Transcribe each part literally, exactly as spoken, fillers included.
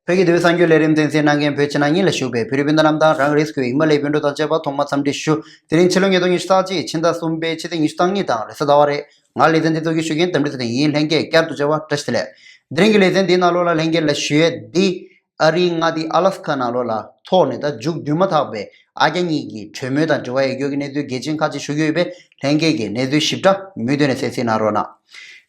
བོད་ཀྱི་དེ་བའི་གསར་འགྱུར་ལས་རིམ་གཏན་འཛིན་གནང་མཁན་བོད་ཕྱི་ནང་གཉིས་ལ་བཞུགས་པའི་བོད་རིགས་སྤུན་ཟླ་རྣམས་དང་རང་རེ་སྐུའི་ཡིད་མ་ལས་བོད་འགྲོ་དང་བཅས་པ་ཐོག་མར་འཚམས་འདྲི་ཞུ། དེ་རིང་ཕྱི་ལོ་ཉིས་སྟོང་ཉི་ཤུ་རྩ་གཅིག་ཕྱི་ཟླ་གསུམ་པའི་ཕྱི་ཚེས་ཉི་ཤུ་རྩ་གཉིས་དང་རེས་གཟའ་ཟླ་བ་རེད། ང་ལེ་ཚན་འདི་གཙོ་སྐྱོང་བྱེད་མཁན་འདམ་རི་ཚེ་བརྟན་ཡིན། ལྷན་རྒྱས་བསྐྱར་དུ་མཇལ་བ་བཀྲ་ཤིས་བདེ་ལེགས། དེ་རིང་གི་ལེ་ཚན་འདིའི་ནང་ལོགས་ལ་ལྷན་རྒྱས་ལ་ཞུ་ཡས་འདི། ཨ་རིའི་མངའ་སྡེ་ཨ་ལ་སི་ཀ་ནང་ལོགས་ལ་ཐོག་ནས་ད་མཇུག་བསྡུ་མ་ཐག་པའི་ཨ་རྒྱ་གཉིས་ཀྱི་གྲོས་མོལ་དང་འབྲེལ་བ་ཡོད་རྒྱུ་གི་གནས་ཚུལ་གལ་ཆེན་ཁག་ཅིག་ཞུ་རྒྱུ་ཡོད་པས། ལྷན་རྒྱས་ཀྱིས་གནས་ཚུལ་ཞིབ་ཕྲ་མུ་མཐུད་ནས་གསན་གཟིགས་གནང་རོགས་གནང་།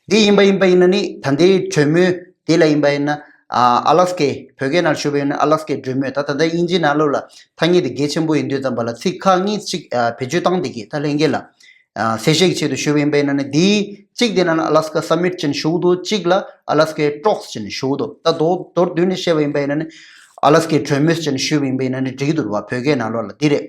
འདི་ཡིན་པ་ཡིན་པ་ཡིན་ན་ནི་ད་ལྟའི་གྲོས་མོལ་འདི་ལ་ཡིན་པ་ཡིན་ན། ཨ་ཨ་ལ་སི་ཀའི་བོད་སྐད་ནང་ཞུ་བ་ཡིན་ན་ཨ་ལ་སི་ཀའི་གྲོས་མོལ། ད་ད་ལྟ་དབྱིན་ཇིའི་ནང་ལོགས་ལ་ཐ་སྙད་དེ་གལ་ཆེན་པོ་ཡིན་དུས་ཙམ་པ་ལ་ཚིག་ཁག་གཉིས་ཅིག་ཨ་བེད་སྤྱོད་བཏང་བསྡད་ཀྱི། ད་ལྷན་རྒྱས་ལ་ཨ་གསལ་བཤད་ཀྱི་ཆེད་དུ་ཞུས་པ་ཡིན་པ་ཡིན་ན་ནི། འདིའི་གཅིག་དེ་ནང་ལ་ཨ་ལ་སི་ཀ་སམ་མིཊ་ཅེས་ཞུ་གི་འདུག་གཅིག་ལ་ཨ་ལ་སི་ཀའི་ཊོག་སི་ཅེས་ཞུ་གི་འདུག་ད་མདོར་མདོར་བསྡུས་ནས་བཤད་པ་ཡིན་པ་ཡིན་ན་ནི། ཨ་ལ་སི་ཀའི་གྲོས་མོལ་ཅེས་ཞུས་པ་ཡིན་པ་ཡིན་ན་ནི་འགྲིག་གི་འདུག་རེད་བ། བོད་སྐད་ནང་ལོགས་ལ་འདི་རེད།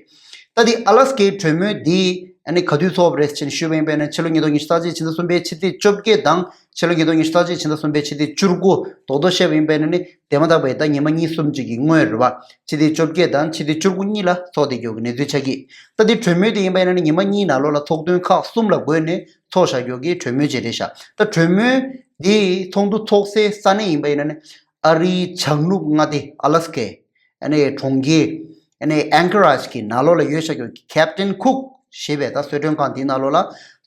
ད་འདི་ཨ་ལ་སི་ཀའི་གྲོས་མོལ་འདི་ཨ་ནི་ག་དུས་ཚོགས་པ་རེད་ཅེས་ཞུས་པ་ཡིན་པ་ཡིན་ན། ཕྱི་ལོ་ཉིས་སྟོང་ཉི་ཤུ་རྩ་གཅིག་ཕྱི་ཟླ་གསུམ་པའི་ཕྱི་ཚེས་བཅོ་བརྒྱད་དང་། ཕྱི་ལོ་ཉིས་སྟོང་ཉི་ཤུ་རྩ་གཅིག་ཕྱི་ཟླ་གསུམ་པའི་ཕྱི་ཚེས་བཅུ་དགུ། རྡོག་རྡོག་བཤད་པ་ཡིན་པ་ཡིན་ན་ནི། དེ་མ་ཐག་པའི་ད་ཉི་མ་གཉིས་གསུམ་ཅིག་གི་སྔོན་རེད་བ། ཕྱི་ཚེས་བཅོ་བརྒྱད་དང་ཕྱི་ཚེས་བཅུ་དགུ་གཉིས་ལ་ཚོགས་བསྡད་རྒྱུ་གི་གནས་ཚུལ་ཆགས་ཀྱི། ད་འདི་གྲོས་མོལ་དེ་ཡིན་པ་ཡིན་ན་ནི་ཉི་མ་གཉིས་ནང་ལོགས་ལ་ཚོགས་ཐུན་ཁག་གསུམ་ལ་བགོས་ནས་ཚོགས་བཞག་རྒྱུ་གི་གྲོས་མོལ་ཅིག་རེད་ཤག་ད་གྲོས་མོལ་འདི་ཚོགས་འདུ་ཚོགས་སའི་ས་གནས་ཡིན་པ་ཡིན་ན་ནི། ཨ་རིའི་བྱང་ནུབ་མངའ་སྡེ་ཨ་ལ་སི་ཀའི་ཨ་ནི་གྲོང་ཁྱེར་ཨ་ནི་ཨན་ཀ་རཱཇ་གི་ནང་ལོགས་ལ་ཡོད་བཞག་རྒྱུ་གི་ཁེབ་ཊན་ཁུག་ཞེས་པའི་ད་གསོལ་མགྲོན་ཁང་དེའི་ནང་ལོགས་ལ་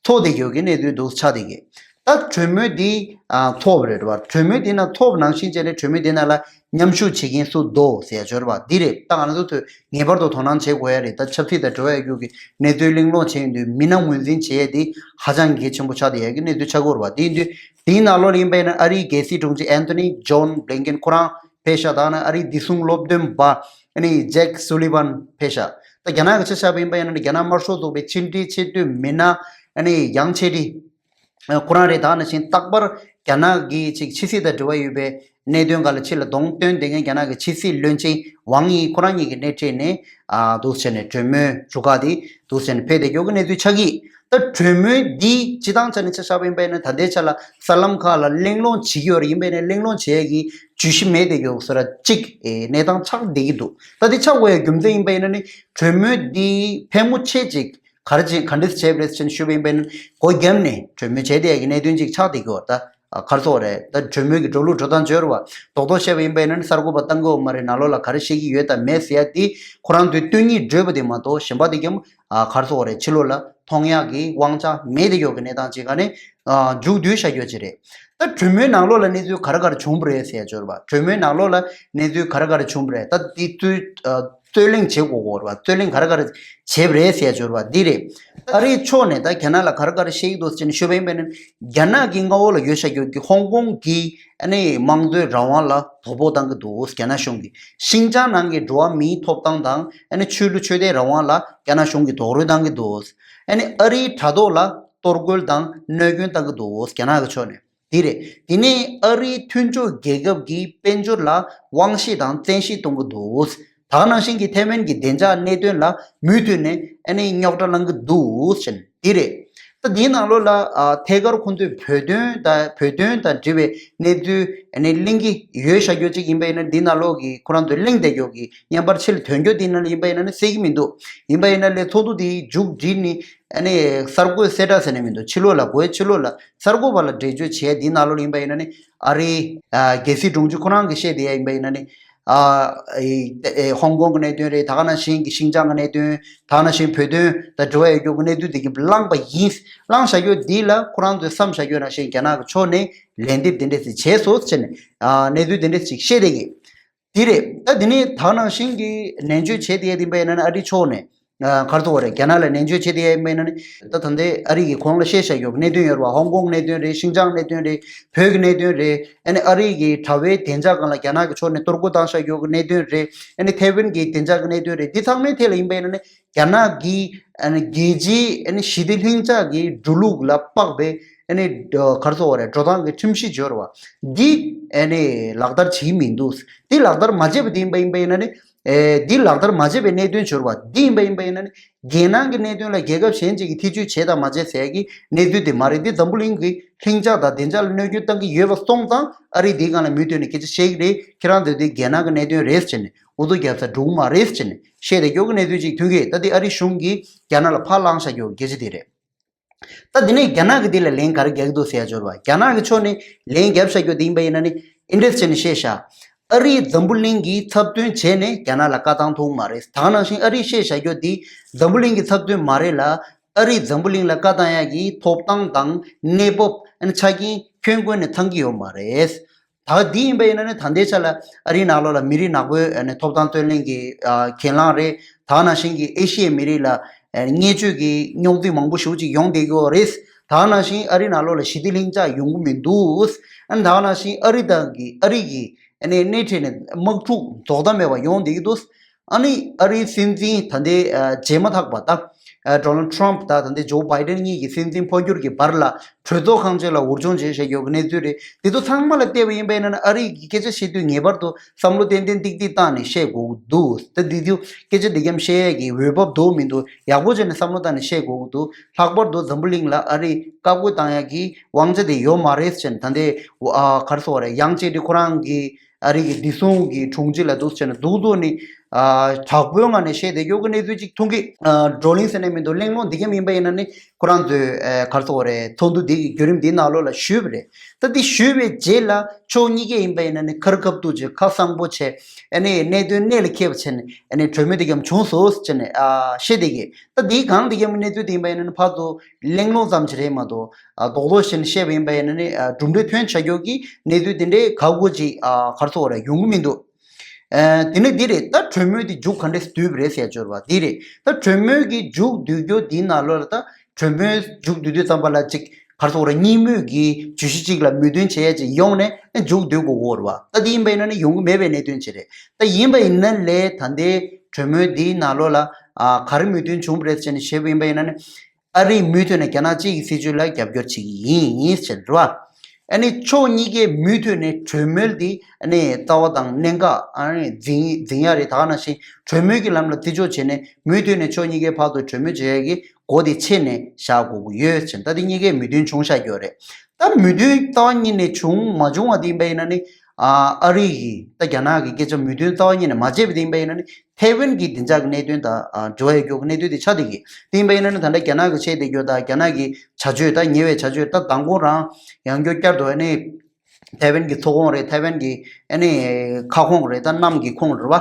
ཚོགས་བསྡད་རྒྱུ་གི་གནས་ཚུལ་འདུག་ཆགས་བསྡད་ཀྱི། ད་གྲོས་མོལ་འདི་ཨ་ཚོགས་པ་རེད་བ། གྲོས་མོལ་འདི་ནང་ཚོགས་པ་ནང་བཞིན་བྱས་ནས་གྲོས་མོལ་འདི་ནང་ལ་མཉམ་ཞུགས་བྱེད་མཁན་སུ་འདུག་ཟེར་ཡ་འབྱོར་བ་འདི་རེད། ད་ང་རང་ཚོ་ངེས་པར་དུ་དོ་སྣང་བྱེད་དགོས་ཡ་རེད། ད་ཆབ་སྲིད་དང་འབྲེལ་བ་ཡོད་རྒྱུ་གི་གནས་ཚུལ་གླེང་སློང་བྱས་ཡོང་དུས་མི་སྣ་ངོས་འཛིན་བྱེད་ཡ་འདི་ཧ་ཅང་གི་གལ་ཆེན་པོ་ཆགས་བསྡད་ཡ་གི་གནས་ཚུལ་ཆགས་ཀྱི་ཡོད་རེད་བ། དེ་ཡིན་དུས་དེའི་ནང་ལོགས་ལ་ཡིན་པ་ཡིན་ན་ཨ་རིའི་རྒྱལ་སྲིད་དྲུང་ཆེ་ཨན་ཐོ་ནི་ཇོན་བྷི་ལིན་ཀེན་ཁོ་རང་ཕེབས་ཤག་ད་ནི་ཨ་རིའི་བདེ་སྲུང་སློབ་སྟོན་པ་ཨ་ནི་ཇེག་སུ་ལི་ཝན་ཕེབས་ཤག་ད་རྒྱ་ནག་གི་ཆ་བཞག་པ་ཡིན་པ་ཡིན་ན་རྒྱ་ནག་དམར་ཤོག་ཚོགས་པའི་ཕྱི་འབྲེལ་ཆེས་མཐོའི་མི་སྣ་ཨ་ནི་ཡང་ཆེ་ཏི་ཁོ་རང་རེད། ད་ནང་བཞིན་རྟག་པར་རྒྱ་ནག་གི་ཅིག་ཕྱི་སྲིད་དང་འབྲེལ་བ་ཡོད་པའི་གནད་དོན་སྒང་ལ་ཕྱི་ལ་གདོང་སྟོན་བསྡད་མཁན་རྒྱ་ནག་གི་ཕྱི་སྲིད་བློན་ཆེན་ཝང་དབྱི་ཁོ་རང་གཉིས་ཀྱི་སྣེ་ཁྲིད་ནས་ཨ་འདུག་བྱས་ནས་གྲོས་མོལ་རུ་ཁག་དེ་འདུག་བྱས་ནས་ཕེབས་བསྡད་རྒྱུ་གི་གནས་ཚུལ་ཆགས་ཀྱི། ད་གྲོས་མོལ་འདི་སྤྱི་བཏང་ཆ་ནས་ཆ་བཞག་པ་ཡིན་པ་ཡིན་ན་ད་ལྟའི་ཆ་ལ་གསར་ལམ་ཁག་ལ་གླེང་སློང་བྱེད་ཀྱི་ཡོད་རེད། ཡིན་པ་ཡིན་ན་གླེང་སློང་བྱེད་ཡས་ཀྱི་བརྗོད་གཞི་མེད་བསྡད་རྒྱུ་བཟོ་འདྲ་གཅིག་ཨེ་གནས་སྟངས་ཆགས་བསྡད་ཀྱི་འདུག་ད་འདི་ཆགས་དགོས་ཡ་རྒྱུ་མཚན་ཡིན་པ་ཡིན་ན་ནི་གྲོས་མོལ་འདི་ཕལ་མོ་ཆེ་ཅིག་ག་རེ་བྱེད་ག་འདྲས་བྱས་པ་རེད་ཟེར་ནས་ཞུས་པ་ཡིན་པ་ཡིན་ན་སྒོ་བརྒྱབ་ནས་གྲོས་མོལ་བྱས་བསྡད་ཡ་གི་གནད་དོན་ཅིག་ཆགས་བསྡད་ཀྱི་ཡོད་རེད། ད་ག་རེ་ཟེར་དགོས་རེད། ད་གྲོས་མོལ་གྱི་འགྲོ་ལུགས་འགྲོ་སྟངས་འབྱོར་བ་རྡོག་རྡོག་བཤད་པ་ཡིན་པ་ཡིན་ན་ནི་གསར་འགོད་པ་བཏང་གི་ཡོད་མ་རེད། ནང་ལོགས་ལ་ག་རེ་བཤད་ཀྱི་ཡོད་དང་མེད་ཟེར་ཡ་དེ་ཁོ་རང་ཚོའི་སྟོན་སྙིང་བརྗོད་པ་དེ་མ་གཏོགས་གཞན་པ་དེ་ཀྱང་ཨ་ག་རེ་ཟེར་དགོས་རེད། ཕྱི་ལོགས་ལ་མཐོང་ཡག་གི་དབང་ཆ་མེད་བསྡད་ཡོད་ཀྱི་གནས་སྟངས་ཅིག་ག་ནས་ཨ་མཇུག་བསྡུས་བཞག་རྒྱུ་ཅིག་རེད། ད་གྲོས་མོལ་ནང་ལོགས་ལ་གནས་ཚུལ་ག་རེ་ག་རེ་བྱུང་བ་རེད་ཟེར་ཡ་འབྱོར་བ། གྲོས་མོལ་ནང་ལོགས་ལ་གནས་ཚུལ་ག་རེ་ག་རེ་བྱུང་བ་རེད། ད་དེ་ཚོའི་ཨ་རྩོད་གླེང་བྱེད་དགོས་ཀྱི་ཡོད་རེད་བ། རྩོད་གླེང་ག་རེ་ག་རེ་བྱས་པ་རེད་ཟེར་ཡ་འབྱོར་བ་འདི་རེད། ཨ་རིའི་ཕྱོགས་ནས་ད་རྒྱ་ནག་ལ་ག་རེ་ག་རེ་བཤད་ཀྱི་འདུག་ཟེར་ནས་ཞུས་པ་ཡིན་པ་ཡིན་ན། རྒྱ་ནག་གི་མངའ་འོག་ལ་ཡོད་བཞག་རྒྱུ་གི་ཧོང་ཀོང་གི་ཨ་ནི་དམངས་གཙོའི་རང་དབང་ལ་དོ་ཕོག་བཏང་གི་འདུག་རྒྱ་ནག་གཞུང་གིས་ཤིན་ཅང་ནང་གི་འགྲོ་བ་མིའི་ཐོབ་ཐང་དང་ཨ་ནི་ཆོས་ལུགས་ཆོས་དད་རང་དབང་ལ་རྒྱ་ནག་གཞུང་གིས་རྡོག་རོལ་བཏང་གི་འདུག་ཨ་ནི་ཨ་རིའི་དྲ་ཐོག་ལ་གཏོར་རྒོལ་དང་གནོད་སྐྱོན་བཏང་གི་འདུག་རྒྱ་ནག་གི་ཕྱོགས་ནས། འདི་རེད། དེ་ནས་ཨ་རིའི་མཐུན་ཕྱོགས་རྒྱལ་ཁབ་ཀྱི་དཔལ་འབྱོར་ལ་དབང་ཤེད་དང་བཙན་ཤེད་གཏོང་གི་འདུག་ད་ག་ནང་བཞིན་གྱི་ཐའེ་ཝན་གྱི་བདེ་འཇགས་གནད་དོན་ལ་མུ་མཐུད་ནས་ཨ་ནི་རྙོག་དྲ་བསླང་གི་འདུག་ཟེར་ནས་འདི་རེད། ད་འདིའི་ནང་ལོགས་ལ་ཨ་ཐད་ཀར་ཁོང་ཚོས་བོད་དོན་དང་བོད་དོན་དང་འབྲེལ་བའི་གནས་ཚུལ་ཨ་ནི་གླེང་གི་ཡོད་བཞག་རྒྱུ་ཅིག་ཡིན་པ་ཡིན་ན། འདི་ནང་ལོགས་ཀྱི་ཁོ་རང་ཚོས་གླེང་བསྡད་རྒྱུ་གི་བརྙན་པར་ཕྱི་ལ་ཐོན་རྒྱུ་འདི་ནང་ལ་ཡིན་པ་ཡིན་ན་ནི་གསལ་གྱི་མི་འདུག་ཡིན་པ་ཡིན་ན་ལས་ཚོགས་འདུ་འདིའི་མཇུག་སྒྲིལ་ནི། ཨ་ནི་གསར་འགོད་གསལ་བསྒྲགས་ཟེར་ནས་མི་འདུག་ཕྱི་ལོགས་ལ་སྒོའི་ཕྱི་ལོགས་ལ་གསར་འགོད་པ་ལ་འགྲེལ་བརྗོད་བྱས་འདིའི་ནང་ལོགས་ལ་ཡིན་པ་ཡིན་ན་ནི་ཨ་རིའི་ཨ་རྒྱལ་སྲིད་དྲུང་ཆེ་ཁོ་རང་གིས་བཤད་བསྡད་ཡ་ཡིན་པ་ཡིན་ན་ནི་ཨ་ཨེ་ཨེ་ཧོང་ཀོང་གི་གནད་དོན་རེད། ད་ག་ནང་བཞིན་གྱི་ཤིང་ཅང་གི་གནད་དོན། ད་ག་ནང་བཞིན་བོད་དོན་དང་འབྲེལ་བ་ཡོད་རྒྱུ་གི་གནད་དོན་དེ་གི་བླངས་པ་ཡིན། བླངས་བཞག་རྒྱུ་འདི་ལ་ཁོ་རང་ཚོས་བསམ་བཞག་རྒྱུ་ནང་བཞིན་རྒྱ་ནག་གི་ཕྱོགས་ནས་ལན་འདེབས་དེ་འདྲས་ཞིག་བྱས་སོང་ཟེར་ནས་ཨ་གནས་ཚུལ་དེ་འདྲས་ཞིག་བཤད་བསྡད་ཀྱི། དེ་རེད། ད་དེ་ནས་ད་ག་ནང་བཞིན་གྱི་ནན་བརྗོད་བྱས་བསྡད་ཡ་དེ་ཡིན་པ་ཡིན་ན་ནི་ཨ་རིའི་ཕྱོགས་ནས་ཨ་ག་རེ་ཟེར་དགོས་རེད། རྒྱ་ནག་ལ་ནན་བརྗོད་བྱས་བསྡད་ཡ་ཡིན་པ་ཡིན་ན་ནི་ད་ད་ལྟའི་ཨ་རི་གི་གོང་ལ་བཤད་བཞག་ཡོད་གནད་དོན་ཡོད་རེད་བ། ཧོང་ཀོང་གནད་དོན་རེད། ཤིང་ཅང་གནད་དོན་རེད། བོད་ཀྱི་གནད་དོན་རེད། ཨ་ནི་ཨ་རི་གི་དྲ་བའི་བདེ་འཇགས་སྒང་ལ་རྒྱ་ནག་གི་ཕྱོགས་ནས་གཏོར་རྒོལ་བཏང་བཞག་ཡོད་གནད་དོན་རེད། ཨ་ནི་ཐའེ་ཝན་གྱི་བདེ་འཇགས་ཀྱི་གནད་དོན་རེད། འདི་ཚང་མའི་ཐད་ལ་ཡིན་པ་ཡིན་ན་ནི་རྒྱ་ནག་གི་ཨ་ནི་རྒྱལ་སྤྱིའི་ཨ་ནི་ཞི་བདེ་ལྷིང་འཇགས་ཀྱི་འགྲོ་ལུགས་ལ་དཔག་པའི་ཨ་ནི་ག་རེ་ཟེར་དགོས་རེད། འགྲོ་སྟངས་ཀྱི་ཁྲིམས་གཞི་འབྱོར་བ་འདི་ཨ་ནི་ལག་བསྟར་བྱེད་ཀྱི་མི་འདུག་འདི་ལག་བསྟར་མ་བྱས་པ་འདི་ཡིན་པ་ཡིན་པ་ཡིན་ན་ནི་ཨེ་འདི་ལག་བསྟར་མ་བྱས་པའི་གནད་དོན་འབྱོར་བ་འདི་ཡིན་པ་ཡིན་པ་ཡིན་ན་ནི་རྒྱལ་ནང་གི་གནད་དོན་ལ་རྒྱལ་ཁབ་གཞན་ཅིག་གིས་ཐེ་བྱུས་བྱས་དང་མ་བྱས་ཟེར་གྱི་གནད་དོན་དེ་མ་རེད། འདི་འཛམ་བུ་གླིང་གི་ལྷིང་འཇགས་དང་བདེ་འཇགས་ལ་གནོད་སྐྱོན་བཏང་གི་ཡོད་པ་སོང་ཙང་ཨ་རིས་འདིའི་སྒང་ལ་མུ་མཐུད་ནས་སྐད་ཆ་བཤད་ཀྱི་རེད། ཁྱེད་རང་ཚོས་འདི་རྒྱལ་ནང་གི་གནད་དོན་རེད་ཟེར་ནས། ཨུ་ཚུགས་རྒྱབ་ས་འགྲོ་གི་མ་རེད་ཟེར་ནས་བཤད་བསྡད་རྒྱུ་གི་གནས་ཚུལ་ཅིག་ཐོན་གྱི། ད་འདི་ཨ་རི་གཞུང་གིས་རྒྱ་ནག་ལ་ཕར་བླངས་བཞག་རྒྱུ་གི་སྐད་ཆ་དེ་རེད། ད་འདི་ནས་རྒྱ་ནག་གི་འདི་ལ་ལན་ག་རེ་རྒྱག་གི་འདུག་ཟེར་ཡ་འབྱོར་བ། རྒྱ་ནག་གི་ཕྱོགས་ནས་ལན་རྒྱབ་བཞག་རྒྱུ་དེ་ཡིན་པ་ཡིན་ན་ནི་ཨིན་འདྲས་བྱས་ནས་བཤད་ཤག་ཨ་རིས་འཛམ་བུ་གླིང་གི་ཚབ་དོན་བྱས་ནས་རྒྱ་ནག་ལ་བཀའ་བཏང་ཐུབ་མ་རེད། ད་ག་ནང་བཞིན་ཨ་རིས་བཤད་བཞག་རྒྱུ་འདི་འཛམ་བུ་གླིང་གི་ཚབ་དོན་མ་རེད་ལ། ཨ་རིས་འཛམ་བུ་གླིང་ལ་བཀའ་བཏང་ཡག་གི་ཐོབ་ཐང་དང་གནས་བབ་ཨ་ནི་ཆ་རྐྱེན་ཁྱོན་བཀོད་ནས་ཚང་གི་ཡོད་མ་རེད། ད་འདི་ཡིན་པ་ཡིན་ན་ནི་ད་ལྟའི་ཆ་ལ་ཨ་རིའི་ནང་ལོགས་ལ་མི་རིགས་ནག་པོའི་ཨ་ནི་ཐོབ་ཐང་རྩོད་ལེན་གྱི་ཨ་གྱེན་ལངས་རེད། ད་ག་ནང་བཞིན་གྱི་ཨེ་ཤི་ཡའི་མི་རིགས་ལ་ཨ་ནི་བརྙས་བཅོས་ཀྱི་རྙོག་འཛིང་མང་པོ་ཞེ་པོ་ཅིག་ཡོང་བསྡད་ཀྱི་ཡོད་རེད། ད་ག་ནང་བཞིན་ཨ་རིའི་ནང་ལོགས་ལ་ཞི་བདེ་ལྷིང་འཇགས་ཡོང་གི་མི་འདུག་ཨ་ནི་ད་ག་ནང་བཞིན་ཨ་རི་དང་གི་ཨ་རི་གི་ཨ་ནི་སྣེ་ཁྲིད་ནས་དམག་འཁྲུག་རྫོགས་མཐའ་མེད་པ་ཡོང་བསྡད་ཀྱི་འདུག་ཨ་ནི་ཨ་རིའི་སྲིད་འཛིན་ད་ལྟའི་ཨ་བྱས་མ་ཐག་པ་ད་ཨ་ཌོ་ནལ་ཌི་ཊརམ་ཕི་དང་ད་ལྟའི་ཇོ་བྷའི་ཌེན་གཉིས་ཀྱི་སྲིད་འཛིན་འཕོ་འགྱུར་གྱི་བར་ལ་གྲོས་ཚོགས་ཁང་ཆེན་ལ་འུར་སྦྱོང་བྱས་བཞག་ཡོད་ཀྱི་གནས་ཚུལ་རེད། དེ་ཚོ་ཚང་མ་ལ་བལྟས་པ་ཡིན་པ་ཡིན་ན་ཨ་རི་གི་སྐད་ཆ་བཤད་དུས་ངེས་པར་དུ་བསམ་བློ་ཏན་ཏན་ཏིག་ཏིག་བཏང་ནས་བཤད་དགོས་ཀྱི་འདུག་ད་འདི་དུས་སྐད་ཆ་འདི་གམ་བཤད་ཡས་ཀྱི་འོས་བབ་འདུག་མི་འདུག་ཡག་པོ་བྱས་ནས་བསམ་བློ་བཏང་ནས་བཤད་དགོས་ཀྱི་འདུག་ལྷག་པར་དུ་འཛམ་བུ་གླིང་ལ་ཨ་རི་བཀའ་བཀོད་བཏང་ཡས་ཀྱི་དབང་ཆ་དེ་ཡོད་མ་རེད་ཟེར་ནས་ད་ལྟའི་ཨ་ག་རེ་ཟེར་དགོས་རེད། ཡང་ཅིག་དེ་ཁོ་རང་གི་ཨ་རི་གི་བདེ་སྲུང་གི་དྲུང་ཆེ་ལ་འདུག་བྱས་ན་འདུག་འདུག་ནི་ཨ་དྲག་པོའི་ངང་ནས་བཤད་བསྡད་རྒྱུ་གི་གནས་ཚུལ་ཅིག་མཐོང་གི་ཨ་བགྲོ་གླེང་ཟེར་ནས་མི་འདུག་གླེང་སློང་འདི་ག་མིན་པ་ཡིན་ན་ནི་ཁོ་རང་ཚོའི་ཨ་ག་རེ་ཟེར་དགོས་རེད། ཚོགས་འདུ་འདི་གི་བརྒྱུད་རིམ་འདི་ནང་ལོགས་ལ་ཞུས་པ་རེད། ད་འདི་ཞུས་པའི་རྗེས་ལ་ཕྱོགས་གཉིས་ཀས་ཡིན་པ་ཡིན་ན་ནི་ཁ་རི་ཁ་ཐུག་བྱས་ཁ་གསང་པོ་བྱས་ཨ་ནི་གནད་དོན་གནད་ལ་འཁེལ་བ་བྱས་ནས་ཨ་ནི་གྲོས་མོལ་འདི་གམ་བྱུང་སོང་ཟེར་ནས་ཨ་བཤད་བསྡད་ཀྱི། ད་འདི་གང་འདི་གམ་གནས་ཚུལ་འདི་ཡིན་པ་ཡིན་ན་ནི་ཕར་ཚུར་གླེང་སློང་ཙམ་ཞིག་རེད་མ་གཏོགས། ཨ་རྡོག་རྡོག་བཞིན་བཤད་པ་ཡིན་པ་ཡིན་ན་ནི་ཨ་གྲུབ་འབྲས་ཐོན་བྱ་རྒྱུ་གི་གནས་ཚུལ་དེ་འདྲའི་ག་གོ་ཅིག་ཨ་ག་རེ་ཟེར་དགོས་རེད། ཡོང་གི་མི་འདུག་ཨ་དེ་ནི་འདི་རེད། ད་གྲོས་མོལ་དེ་མཇུག་ག་འདྲས་བསྡུས་པ་རེད་ཟེར་ཡ་འབྱོར་བ་འདི་རེད། ད་གྲོས་མོལ་གྱི་མཇུག་བསྡུ་རྒྱུ་འདིའི་ནང་ལོགས་ལ་ད་གྲོས་མོལ་མཇུག་བསྡུ་དུས་ཙམ་པ་ལ་ཅིག་ག་རེ་ཟེར་དགོས་རེད། གཉིས་མོས་ཀྱི་བརྗོད་གཞི་གཅིག་ལ་མོས་མཐུན་བྱེད་ཡ་ཅིག་ཡོང་ནས་མཇུག་བསྡུ་དགོས་ཀྱི་ཡོད་རེད་བ། ད་འདི་ཡིན་པ་ཡིན་ན་ནི་ཡོང་གི་མེད་པའི་གནད་དོན་ཅིག་རེད། ད་ཡིན་པ་ཡིན་ན་ལས་ད་ལྟའི་གྲོས་མོལ་འདིའི་ནང་ལོགས་ལ་ཨ་ག་རེ་མོས་མཐུན་བྱུང་བ་རེད་ཟེར་ནས་བཤད་པ་ཡིན་པ་ཡིན་ན་ནི། ཨ་རིས་མུ་མཐུད་ནས་རྒྱ་ནག་གཅིག་གི་སྲིད་བྱུས་ལ་རྒྱབ་སྐྱོར་བྱེད་ཀྱི་ཡིན་ཟེར་རེད་བ། ཨ་ནི་ཕྱོགས་གཉིས་ཀས་མུ་མཐུད་ནས་གྲོས་མོལ་འདི་ཨ་ནི་རྩ་བ་དང་གནད་འགག་ཨ་ནི་འཛིན་འཛིན་ཡ་རེད། ད་ག་ནང་བཞིན་གྲོས་མོལ་གྱི་ལམ་ལ་བརྩི་འཇོག་བྱས་ནས་མུ་མཐུད་ནས་ཕྱོགས་གཉིས་ཀའི་བར་དུ་གྲོས་མོལ་བྱེད་ཡ་གི་སྒོ་དེ་ཕྱེ་ནས་བཞག་དགོས་ཀྱི་ཡོད་ཟེར། ད་དེ་གཉིས་ཀས་མོས་མཐུན་བྱུང་བཞག་ཡོད་རེད། ད་མོས་མཐུན་རྩ་བ་ཉིད་ནས་བྱུང་མ་བྱུང་བ་དེ་ཡིན་པ་ཡིན་ན་ནི་ཨ་ཨ་རི་ཡིས་ད་རྒྱ་ནག་གི་སྐད་ཆ་མོས་མཐུན་རྩ་བ་ཉིད་ནས་མ་བྱས་པ་དེ་ཡིན་པ་ཡིན་ན་ནི། ཐའེ་ཝན་གྱི་བདེ་འཇགས་ཀྱི་གནད་དོན་དང་ཨ་འབྲེལ་བ་ཡོད་རྒྱུ་གི་གནད་དོན་དེ་ཆགས་བསྡད་ཀྱི། དེ་ཡིན་པ་ཡིན་ན་ནི་ད་ལྟ་རྒྱ་ནག་གིས་བྱས་བསྡད་རྒྱུ་དང་རྒྱ་ནག་གི་བྱ་སྤྱོད་ད་ཉེ་བའི་བྱ་སྤྱོད་ད་མདང་དགོང་རང་ཡང་བསྐྱར་བསྐྱར་དུ་ཨ་ནི་ཐའེ་ཝན་གྱི་ཚོགས་ཁོངས་རེད། ཐའེ་ཝན་གྱི་ཨ་ནི་ཁ་ཁོངས་རེད། ད་གནམ་གྱི་ཁོངས་རེད་བ།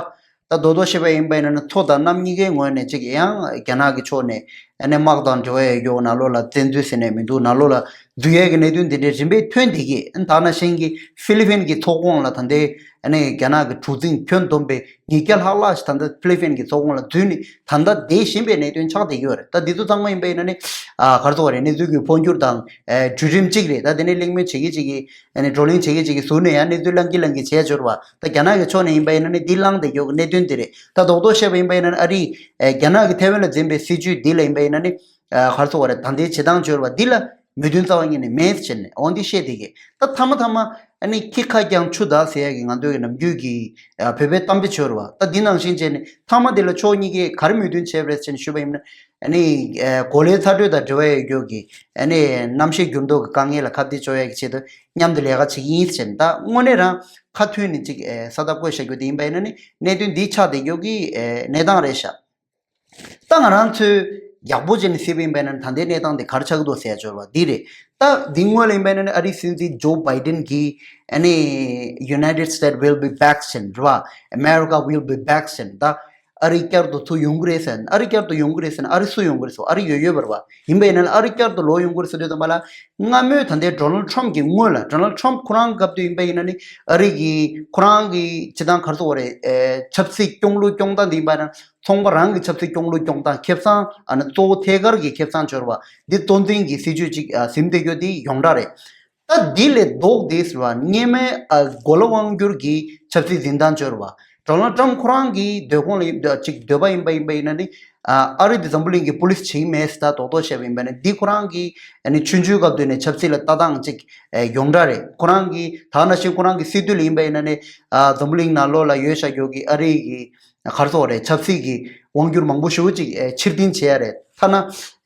ད་རྡོག་རྡོག་བཤད་པ་ཡིན་པ་ཡིན་ན་ནི་མཚོ་དང་གནམ་གཉིས་ཀའི་ངོས་ནས་ཅིག་ཡང་རྒྱ་ནག་གི་ཕྱོགས་ནས་ཨ་ནི་དམག་དང་འབྲེལ་བ་ཡོད་རྒྱུ་ནང་ལོགས་ལ་བཙན་འཛུལ་ཟེར་ནས་མི་འདུག་ནང་ལོགས་ལ་འཛུལ་ཡས་ཀྱི་གནད་དོན་དེ་འདྲའི་རིམ་པས་ཐོན་བསྡད་ཀྱི། ད་ནང་བཞིན་གྱི་ཧྥི་ལི་ཕིན་གྱི་ཚོགས་ཁོངས་ལ་ད་ལྟའི་ཨ་ནི་རྒྱ་ནག་གི་གྲུ་གཟིངས་ཁྱོན་བསྡོམས་པའི་ཉིས་བརྒྱ་ལྷག་ལྷག་ཞིག་ད་ལྟ་ཧྥི་ལི་ཕིན་གྱི་ཚོགས་ཁོངས་ལ་འཛུལ་ནས་ད་ལྟ་བསྡད་བཞིན་པའི་གནད་དོན་ཆགས་བསྡད་ཀྱི་ཡོད་རེད། ད་འདི་ཚོ་ཚང་མ་ཡིན་པ་ཡིན་ན་ནི་ཨ་ག་རེ་ཟེར་དགོས་རེད། གནས་ཚུལ་གྱི་འཕོ་འགྱུར་དང་ཨ་གྲོས་རིམ་གཅིག་རེད། ད་དེ་ནས་གླེང་མོལ་བྱེད་ཀྱི་གཅིག་གིས་ཨ་ནི་བགྲོ་གླེང་བྱེད་ཀྱི་གཅིག་གིས་ཟུར་ནས་ཡང་གནས་ཚུལ་བླང་གི་བླང་གི་བྱས་འབྱོར་བ། ད་རྒྱ་ནག་གི་ཕྱོགས་ནས་ཡིན་པ་ཡིན་ན་ནི་འདི་བླངས་བསྡད་ཀྱི་ཡོད་ཀྱི་གནད་དོན་འདི་རེད། ད་རྡོག་རྡོག་བཤད་པ་ཡིན་པ་ཡིན་ན་ནི་ཨ་རིས་ཨ་རྒྱ་ནག་གི་ཐའེ་ཝན་ལ་འཛིན་པའི་སྲིད་བྱུས་འདི་ལ་ཡིན་པ་ཡིན་ན་ནི། ཨ་ག་རེ་ཟེར་དགོས་རེད། ད་ལྟའི་བྱེད་སྟངས་འབྱོར་བ་འདི་ལ་མོས་མཐུན་རྩ་བ་ཉིད་ནས་མེད་ཟེར་ནས་འོ་འདི་བཤད་བསྡད་ཀྱི། ད་མཐའ་མ་མཐའ་མ་ཨ་ནི་ཁྱི་ཁ་རྐྱང་ཆུ་བདག་ཟེར་ཡ་གི་ང་ཚོའི་གི་ནམ་རྒྱུན་གྱི་ཨ་བོད་པའི་གཏམ་དཔེ་འབྱོར་བ། ད་འདི་ནང་བཞིན་བྱས་ནས་མཐའ་མ་འདི་ལ་ཕྱོགས་གཉིས་ཀས་ག་རེ་མོས་མཐུན་བྱས་པ་རེད་ཟེར་ནས་ཞུས་པ་ཡིན་ན། ཨ་ནི་ཨ་གོ་ལའི་ཚ་དྲོད་དང་འབྲེལ་བ་ཡོད་རྒྱུ་གི་ཨ་ནི་གནམ་གཤིས་འགྱུར་ལྡོག་གི་དཀའ་ངལ་ལ་ཁ་གཏད་གཅོག་ཡ་གི་ཆེད་དུ་མཉམ་དུ་ལས་ཀ་བྱེད་ཀྱི་ཡིན་ཟེར་ནས། ད་དངོས་གནས་རང་ཁ་མཐུན་ནས་ཅིག་ཨ་ས་རྟགས་བཀོད་བཞག་རྒྱུ་དེ་ཡིན་པ་ཡིན་ན་ནི་གནད་དོན་འདི་ཆགས་བསྡད་རྒྱུ་གི་ཨ་གནས་སྟངས་རེད་ཤག་ད་ང་རང་ཚོས་ཡག་པོ་བྱས་ནས་གཟིགས་པ་ཡིན་པ་ཡིན་ན་ད་ལྟའི་གནས་སྟངས་དེ་ག་རེ་ཆགས་ཀྱི་འདུག་ཟེར་ཡ་འབྱོར་བ་འདི་རེད། ད་འདི་སྔོན་ལ་ཡིན་པ་ཡིན་ན་ཨ་རིའི་སྲིད་འཛིན་ཇོ་བྷའི་ཌེན་གྱིས་ཨ་ནི་United States will be back ཟེར་རེད་བ། America will be back ཟེར། ད་ཨ་རི་བསྐྱར་དུ་ཚུར་ཡོང་གི་རེད་ཟེར། ཨ་རི་བསྐྱར་དུ་ཡོང་གི་རེད་ཟེར་ན་ཨ་རི་སུ་ཡོང་གི་རེད་ཟེར། ཨ་རི་ཡོད་ཡོད་པ་རེད་བ། ཡིན་པ་ཡིན་ན་ཨ་རི་བསྐྱར་དུ་ལོག་ཡོང་གི་རེད་ཟེར་དུས་ཙམ་པ་ལ་སྔ་མོའི་ད་ལྟའི་ཌོ་ནལ་ཌི་ཊརམ་ཕི་གི་སྔོན་ལ། ཌོ་ནལ་ཌི་ཊརམ་ཕི་ཁོ་རང་སྐབས་དུས་ཡིན་པ་ཡིན་ན་ནི་ཨ་རི་གི་ཁོ་རང་གི་སྤྱི་བཏང་ག་རེ་ཟེར་དགོས་རེད། ཨེ་ཆབ་སྲིད་སྐྱོང་ལུགས་སྐྱོང་སྟངས་འདི་ཡིན་པ་ན། ཚོང་པ་རང་གི་ཆབ་སྲིད་སྐྱོང་ལུགས་སྐྱོང་སྟངས། ཁེ་བཟང་ཨ་ནི་གཙོ་བོ་ཐད་ཀར་གྱི་ཁེ་བཟང་འབྱོར་བ་འདི་གཙོ་འཛིན་གྱི་སྲིད་ཇུས་ཅིག་ཨ་ཟིན་བསྡད་རྒྱུ་འདི་ཡོངས་གྲགས་རེད། ད་འདི་ལས་ལྡོག་སྟེ་ཟེར་བ་སྔོན་མའི་ཨ་གོ་ལ་དབང་སྒྱུར་གྱི་ཆབ་སྲིད་འཛིན་སྟངས་འབྱོར་བ། ཌོ་ནལ་ཌི་ཊརམ་ཕི་ཁོ་རང་གི་འདོད་ཁོངས་ལ་ཡིན་ཅིག་འདོད་པ་ཡིན་པ་ཡིན་པ་ཡིན་ན་ནི། ཨ་ཨ་རི་འདི་འཛམ་བུ་གླིང་གི་པུ་ལི་སི་བྱེད་ཀྱི་མེད་ཟེར། ད་རྡོག་རྡོག་བཤད་པ་ཡིན་པ་ནི་འདི་ཁོ་རང་གི་ཨ་ནི་ཆུང་ཆུང་སྐབས་དུས་ནས་ཆབ་སྲིད་ལ་ལྟ་སྟངས་ཅིག་ཨ་ཡོངས་གྲགས་རེད། ཁོ་རང་གི་ད་ག་ནང་བཞིན་ཁོ་རང་གི་སྲིད་དུས་ལ་ཡིན་པ་ཡིན་ན་ནི་ཨ་འཛམ་བུ་གླིང་ནང་ལོགས་ལ་ཡོད་བཞག་རྒྱུ་གི་ཨ་རི་གི་ག་རེ་ཟེར་དགོས་རེད། ཆབ་སྲིད་ཀྱི་དབང་སྒྱུར་མང་པོ་ཞེ་པོ་ཅིག་ཨེ་ཕྱིར་འཐེན་བྱས་ཡ་རེད། ཐ་ན་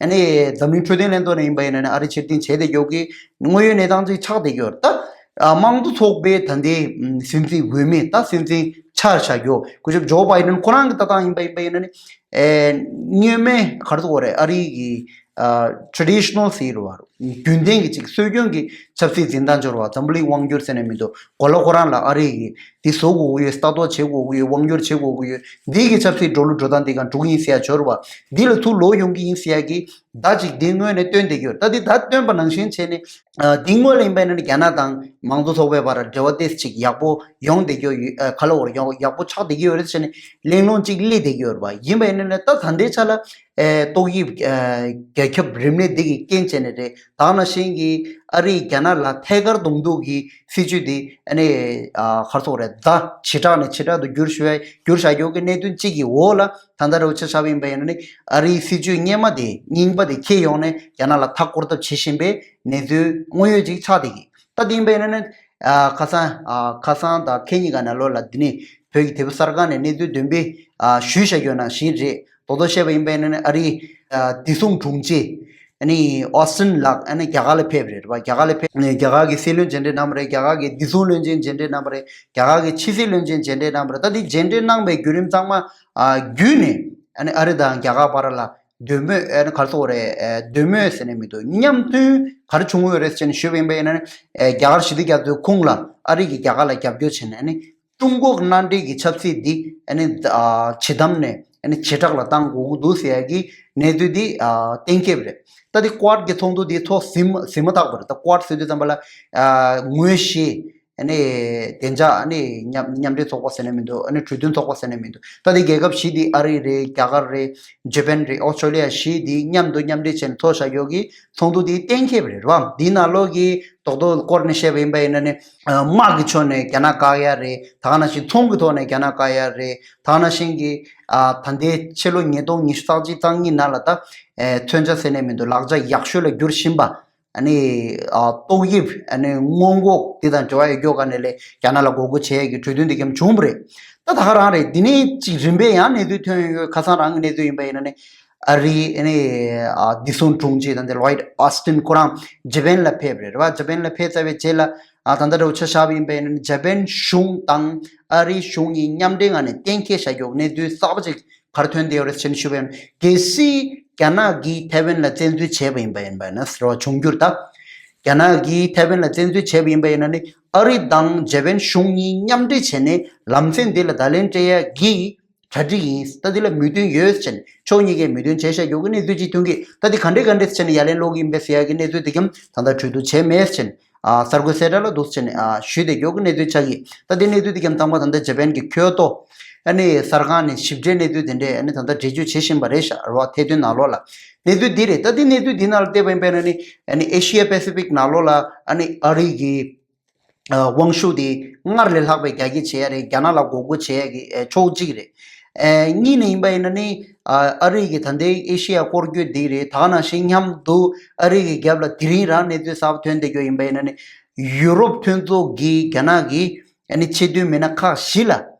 ཨ་ནི་འཛམ་གླིང་འཕྲོད་བསྟེན་ལྷན་ཚོགས་ནས་ཡིན་པ་ཡིན་ན་ནི་ཨ་རི་ཕྱིར་འཐེན་བྱས་བསྡད་རྒྱུ་གི་དངོས་ཡོད་གནས་སྟངས་ཅིག་ཆགས་བསྡད་ཀྱི་ཡོད་རེད། ད་ཨ་དམངས་གཙོ་ཚོགས་པའི་ད་ལྟའི་ཨམ་སྲིད་འཛིན་འོས་མི། ད་སྲིད་འཛིན་ཆགས་བཞག་རྒྱུ་སྐུ་ཞབས་ཇོ་བྷའི་ཌེན་ཁོ་རང་གི་ལྟ་སྟངས་ཡིན་པ་ཡིན་པ་ཡིན་ན་ནི་ཨེ་སྔོན་མའི་ག་རེ་ཟེར་དགོས་རེད། ཨ་རི་གི་ཨ་ཊེ་རེ་ཌི་ཤི་ནལ་ཟེར་བ་རུ། རྒྱུན་ལྡན་གྱི་ཅིག་སྲོལ་རྒྱུན་གྱི་ཆབ་སྲིད་འཛིན་སྟངས་འབྱོར་བ་འཛམ་བུ་གླིང་དབང་སྒྱུར་ཟེར་ནས་མི་འདུག་གོ་ལ་ཁོ་རང་ལ་ཨ་རི་ཡིས་འདི་བཟོ་དགོས་ཀྱི་ཡོད། ལྟ་རྟོག་བྱེད་དགོས་ཀྱི་ཡོད། དབང་སྒྱུར་བྱེད་དགོས་ཀྱི་ཡོད། འདི་གི་ཆབ་སྲིད་འགྲོ་ལུགས་འགྲོ་སྟངས་འདི་གང་འགྲོ་གི་ཡིན་ཟེར་ཡ་འབྱོར་བ་འདི་ལ་ཚུར་ལོག་ཡོང་གི་ཡིན་ཟེར་ཡ་གི་ད་ཅིག་འདི་སྔོན་ནས་སྟོན་བསྡད་ཀྱི་ཡོད། ད་འདི་ད་སྟོན་པ་ནང་བཞིན་བྱས་ནས་འདི་སྔོན་ལ་ཡིན་པ་ཡིན་ན་རྒྱ་ནག་དང་མང་གཙོ་ཚོགས་པའི་བར་འབྲེལ་བ་ཏོག་ཙམ་ཅིག་ཡག་པོ་ཡོང་བསྡད་ཀྱི་ཡོད། ག་ལ་བར་ཡག་ཡག་པོ་ཆགས་བསྡད་ཀྱི་ཡོད་རེད་ཟེར་ནས་གླེང་སློང་ཅིག་སླེབས་བསྡད་ཀྱི་ཡོད་རེད་པ། ཡིན་པ་ཡིན་ན་ད་ད་ལྟའི་ཆ་ལ། ཨེ། ཏོག་དབྱིབས་ཨེ། རྒྱལ་ཁབ་རིམས་ནད་འདི་གི་རྐྱེན་བྱས་ནས་རེད། ད་ག་ནང་བཞིན་གྱི་ཨ་རིས་རྒྱ་ནག་ལ་ཐད་ཀར་གདོང་གཏུག་གི་སྲིད་བྱུས་འདི་ཨ་ནི་ཨ། ག་རེ་ཟེར་དགོས་རེད། ད་ཇེ་དྲག་ནས་ཇེ་དྲག་ཏུ་འགྱུར་ཞུ་ཡ་འགྱུར་བཞག་ཡོད་ཀྱི་གནད་དོན་གཅིག་གི་འོག་ལ་ད་ལྟ་རུ་ཆ་བཞག་པ་ཡིན་པ་ཡིན་ན་ནི་ཨ་རིའི་སྲིད་བྱུས་སྔོན་མ་དེ་རྙིང་པ་དེ་འཁྱེར་ཡོང་ནས་རྒྱ་ནག་ལ་མཐའ་སྐོར་ཐབས་བྱེད་བཞིན་པའི་གནས་ཚུལ་དངོས་ཡོད་ཅིག་ཆགས་བསྡད་ཀྱི། ད་དེ་ཡིན་པ་ཡིན་ན་ནི། ཨ། ཁ་སང་། ཨ། ཁ་སང་དང་ཁེ་གཉིས་ཀ་ནང་ལོགས་ལ་འདི་ནི་བོད་ཀྱི་དེ་པ་གསར་ཁང་ནས་གནས་ཚུལ་བདུན་པའི། ཨ། ཞུས་བཞག་ཡོད་ནང་བཞིན་རེད། རྡོག་རྡོག་བཤད་པ་ཡིན་པ་ཡིན་ན་ནི་ཨ་རིའི། ཨ། བདེ་སྲུང་དྲུང་ཆེ། ཨ་ནི་ཨོ་སི་ཊིན་ལགས་ཨ་ནི་རྒྱ་གར་ལ་ཕེབས་རེད་པ། རྒྱ་གར་ལ་ཕེབས་ནས་རྒྱ་གར་གྱི་སྲིད་བློན་མཇལ་འཕྲད་གནང་བ་རེད། རྒྱ་གར་གྱི་བདེ་སྲུང་བློན་ཆེན་མཇལ་འཕྲད་གནང་བ་རེད། རྒྱ་གར་གྱི་ཕྱི་སྲིད་བློན་ཆེན་མཇལ་འཕྲད་གནང་བ་རེད། ད་འདི་མཇལ་འཕྲད་གནང་བའི་བརྒྱུད་རིམ་ཚང་མ། ཨ། བརྒྱུད་ནས་ཨ་ནི་ཨ་རི་དང་རྒྱ་གར་བར་ལ། འདོད་མོས། ཨ་ནི་ག་རེ་ཟེར་དགོས་རེད། ཨ། འདོད་མོས་ཟེར་ནས་མི་འདུག་མཉམ་མཐུན་ག་རེ་བྱུང་ཡོད་རེད་ཟེར་ནས་ཞུས་པ་ཡིན་པ་ཡིན་ན་ནི། ཨ། རྒྱ་གར་ཞི་བདེ་རྒྱ་མཚོའི་ཁོངས་ལ་ཨ་རི་གིས་རྒྱ་གར་ལ་རྒྱབ་སྐྱོར་བྱས་ནས་ཨ་ནི་ཀྲུང་གོ་མནའ་འབྲེལ་གྱི་ཆབ་སྲིད་འདི་ཨ་ནི། ཨ། ཇེ་དམ་ནས་ཨ་ནི་ཇེ་དྲག་ལ་གཏང་དགོས་ཀྱི་འདུག་ཟེར་ཡ་གི་གནས་ཚུལ་འདི། ཨ། གཏན་འཁེལ་བ་རེད། ད་འདི་ཀོཌ་གི་ཚོགས་འདུ་འདི་ཐོག་ཟིན་ཟིན་མ་ཐག་པ་རེད། ད་ཀོཌ་ཟེར་དུས་ཙམ་པ་ལ། ཨ། ངོས་བཞི། ཨ་ནི་བདེ་འཇགས། ཨ་ནི་མཉམ་མཉམ་འབྲེལ་ཚོགས་པ་ཟེར་ནས་མི་འདུག་ཨ་ནི་གྲོས་མཐུན་ཚོགས་པ་ཟེར་ནས་མི་འདུག་ད་ལྟའི་རྒྱལ་ཁབ་བཞི་འདི་ཨ་རི་རེད། རྒྱ་གར་རེད། ཇ་པན་རེད། ཨོ་སི་ཀྲོ་ལི་ཡ་བཞི་འདི་མཉམ་དུ་མཉམ་འབྲེལ་བྱས་ནས་ཚོགས་བཞག་ཡོད་ཀྱི་ཚོགས་འདུ་འདི་གཏན་འཁེལ་བ་རེད་བ། འདིའི་ནང་ལོགས་ཀྱི་རྡོག་རྡོག་སྐོར་ནས་བཤད་པ་ཡིན་པ་ཡིན་ན་ནི། ཨ། དམག་གི་ཕྱོགས་ནས་རྒྱ་ནག་བཀག་ཡ་རེད། ད་ག་ནང་བཞིན་ཚོང་གི་ཐོག་ནས་རྒྱ་ནག་བཀག་ཡ་རེད། ད་ག་ནང་བཞིན་གྱི། ཨ། ད་ལྟའི་ཕྱི་ལོ་ཉིས་སྟོང་ཉི་ཤུ་རྩ་གཅིག་རྩ་གཉིས་ནང་ལ་ད། ཨེ། མཚོན་ཆ་ཟེར་ནས་མི་འདུག་ལག་ཆ་ཡག་ཤོས་ལ་འགྱུར་བཞིན་པ། ཨ་ནི། ཨ། ཏོག་དབྱིབས། ཨ་ནི་སྔོན་འགོག་འདི་དང་འབྲེལ་བ་ཡོད་རྒྱུ་ག་ནས་ལས་རྒྱ་ནག་ལ་འགོག་རྒོལ་བྱེད་ཡས་ཀྱི་གྲོས་མཐུན་འདི་གམ་བྱུང་བ་རེད། ད་ད་ག་རང་རེད། འདི་ནས་ཅིག་རིམ་པས་ཡང་གནས་ཚུལ་ཐོན་ཡོད། ཁ་སང་རང་གི་གནས་ཚུལ་ཡིན་པ་ཡིན་ན་ནི། ཨ་རི། ཨ་ནི། ཨ། བདེ་སྲུང་དྲུང་ཆེ་ད་ལྟ་ལོའིད་ཨོ་སི་ཊིན་ཁོ་རང་ཇ་པན་ལ་ཕེབས་རེད་རེད་བ། ཇ་པན་ལ་ཕེབས་ཚར་བའི་རྗེས་ལ། ཨ། ད་ལྟ་འདྲ་བོ་ཆ་བཞག་པ་ཡིན་པ་ཡིན་ན་ནི་ཇ་པན་གཞུང་དང་ཨ་རིའི་གཞུང་གཉིས་མཉམ་འབྲེལ་ངང་ནས་གཏན་འཁེལ་བཞག་རྒྱུ་གནས་ཚུལ་གསར་པ་ཅིག་ག་རེ་ཐོན་བསྡད་ཡོད་རེད་ཟེར་ནས་ཞུས་པ་ཡིན་ན། གལ་སྲིད་རྒྱ་ནག་གིས་ཐའེ་ཝན་ལ་བཙན་འཛུལ་བྱས་པ་ཡིན་པ་ཡིན་པ་ཡིན་ན་ཟེར་བ་འབྱུང་འགྱུར་ད། རྒྱ་ནག་གིས་ཐའེ་ཝན་ལ་བཙན་འཛུལ་བྱས་པ་ཡིན་པ་ཡིན་ན་ནི་ཨ་རི་དང་ཇ་པན་གཞུང་གཉིས་མཉམ་འབྲེལ་བྱས་ནས་ལམ་སེང་འདི་ལ་བརྡ་ལན་སྤྲད་ཡ་གི་གྲ་སྒྲིག་ཡིན། ད་འདི་ལ་མོས་མཐུན་ཡོད་ཟེར་ནས་ཕྱོགས་གཉིས་ཀས་མོས་མཐུན་བྱས་བཞག་རྒྱུ་གི་གནས་ཚུལ་ཅིག་ཐོན་གི། ད་འདི་ག་འདྲས་ག་འདྲས་ཟེར་ནས་ཡ་ལན་སློག་གི་ཡིན་པས་ཟེར་ཡ་གི་གནས་ཚུལ་དེ་གམ་ད་ལྟ་གྲོས་བསྡུར་བྱས་མེད་ཟེར་ནས། ཨ། གསར་འགོད་གསལ་བསྒྲགས་ལ་འདུག་ཟེར་ནས། ཨ། ཞུས་བསྡད་རྒྱུ་གི་གནས་ཚུལ་ཆགས་ཀྱི། ད་ལྟའི་གནས་ཚུལ་འདི་གམ་ཚང་མ་ད་ལྟ་ཇ་པན་གྱི་ཁྱོད་ཏོ། ཨ་ནི་གསར་ཁང་ནས་ཞིབ་ཕྲའི་གནས་ཚུལ་དེ་འདྲས་ཨ་ནི་ད་ལྟ་འགྲེལ་བརྗོད་བྱེད་བཞིན་པ་རེད་ཤག་རེད་བ། ཐད་དོན་ནང་ལོགས་ལ་གནས་ཚུལ་འདི་རེད། ད་ལྟའི་གནས་ཚུལ་འདི་ནང་ལ་བལྟས་པ་ཡིན་པས་ན་ནི། ཨ་ནི་ཨེ་ཤི་ཡ་པེ་སི་ཕིག་ནང་ལོགས་ལ་ཨ་ནི་ཨ་རི་གི། ཨ། དབང་ཤུགས་དེ་སྔར་ལས་ལྷག་པའི་རྒྱ་སྐྱེད་བྱེད་ཡ་རེད། རྒྱ་ནག་ལ་འགོག་རྒོལ་བྱེད་ཡ་གི། ཨ། ཕྱོགས་གཅིག་རེད། ཨ། གཉིས་ནས་ཡིན་པ་ཡིན་ན་ནི། ཨ། ཨ་རི་གི་ད་ལྟའི་ཨེ་ཤི་ཡ་སྐོར་སྐྱོད་འདི་རེད། ད་ག་ནང་བཞིན་མཉམ་དུ་ཨ་རི་གི་རྒྱབ་ལ་དེ་རིང་རང་གནས་ཚུལ་གསར་པ་ཐོན་བསྡད་རྒྱུ་ཡིན་པ་ཡིན་ན་ནི། ཡུ་རོབ་མཐུན་ཚོགས་ཀྱིས་རྒྱ་ནག་གི་ཨ་ནི་ཆེས་མཐོའི་མི་སྣ་ཁག་བཞི་ལ།